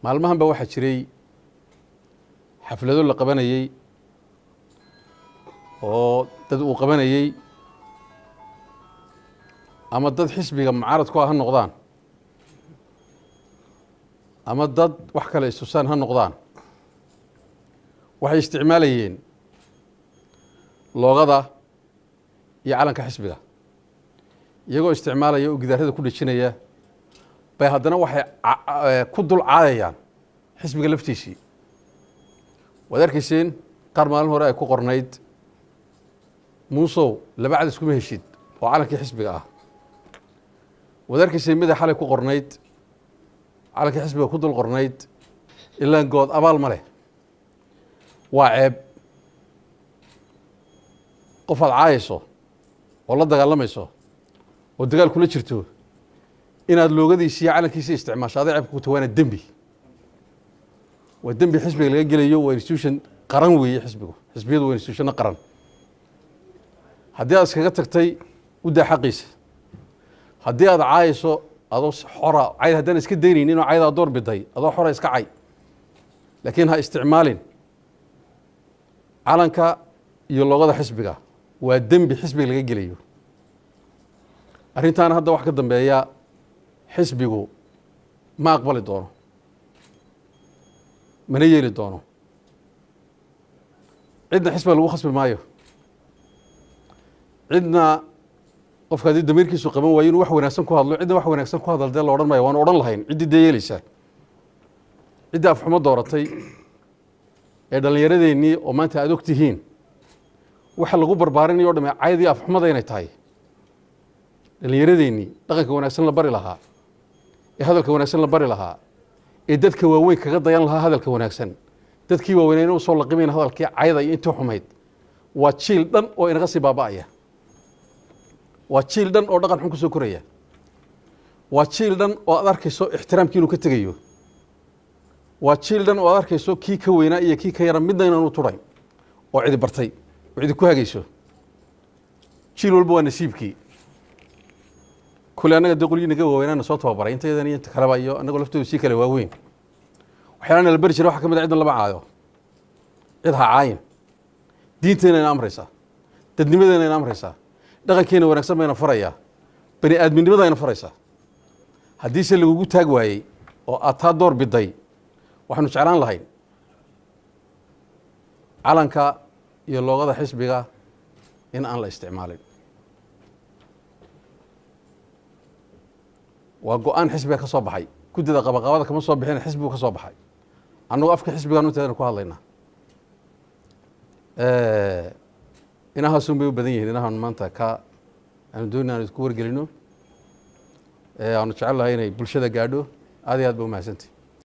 Maalmahan ba waxaa jiray xaflado la qabanayey oo dad uu qabanayey, ama dad xisbiga mucaarad ku ah ha noqdaan, ama dad wax kale istusaan ha noqdaan, waxay isticmaalayeen loogada iyo calanka xisbiga, iyagoo isticmaalaya oo gidaarada ku dhejinaya bay haddana waxay ku dul caayayaan xisbiga laftiisii. Waad arkayseen qaar maalin hore ay ku qornayd "Muusow laba cad iskuma heshid" oo calankii xisbiga ah. Waad arkayseen mida xalay ku qornayd calankii xisbiga ku dul qornayd "Ilaan good abaal ma leh". Waa ceeb. Qof aad caayayso oo la dagaalamayso oo dagaal kula jirto inaad loogadiisi iyo calankiisa isticmaasho aday ceebka ku ta, waana dembi, waa dembi xisbiga laga gelayo. Waa institution qaran weeye xisbigu, xisbiyadu waa institutionno qaran. Haddii aad iskaga tagtay, u daa xaqiisa. Haddii aad caayayso, adoo xora cayd, haddaan iska daynaynin oo caydaa door biday, adoo xora iska cay, laakiin ha isticmaalin calanka iyo loogada xisbiga. Waa dembi xisbiga laga gelayo. Arrintaana hadda wax ka dambeeya xisbigu ma aqbali doono, mana yeeli doono. Cidna xisbiga lagu khasbi maayo, cidna. Qofka haddii damiirkiisu qaban waayo inuu wax wanaagsan ku hadlo, cidna wax wanaagsan ku hadal dee la odhan maayo. Waanu odhan lahayn ciddii dee yeelaysaa, ciddii afxumo dooratay ee dhallinyaradeennii oo maanta aad og tihiin waxa lagu barbaarinayo o dhame caydii afxumada inay tahay. Dhallinyaradeennii dhaqanka wanaagsan la bari lahaa, ee hadalka wanaagsan la bari lahaa, ee dadka waaweyn kaga dayan lahaa hadalka wanaagsan, dadkii waaweynayna usoo laqimayn hadalkii cayda iyo intii xumayd. Waa jiil dhan oo inaga sii baaba'aya, waa jiil dhan oo dhaqan xun ku soo koraya, waa jiil dhan oo aad arkayso ixtiraamkii inuu ka tegayo, waa jiil dhan oo aad arkayso kii ka weynaa iyo kii ka yara midna inaanu turayn oo cidi bartay oo cidi ku hagayso. Jiil walba waa nasiibkii. Kule annaga dee qolyii naga waaweynaana soo tababaray intayadan iyo inta kaleba, iyo annagoo laftoodu sii kale waaweyn, waxyaalaha nala bari jiray waxaa ka mid a cidna lama caayo, cid ha caayin. Diinteena ina amraysaa, dadnimadeena ina amraysaa, dhaqankeena wanaagsan bayna farayaa, bani aadminimada ina faraysaa. Haddiise lagugu taag waayey oo aad taa door biday, waxaanu jeclaan lahayn calanka iyo loogada xisbiga in aan la isticmaalin. Waa go-aan xisbiga ka soo baxay, guddida qabaqabada kama soo bixin, xisbigu ka soo baxay. Annagu afka xisbigaan inteedana ku hadlaynaa. Inahaasun bay u badan yihiin inahaan maanta ka aanu doonina aanu isku wargelino, aanu jecel lahay inay bulshada gaadho. Aad iyo aad ba umahadsantay.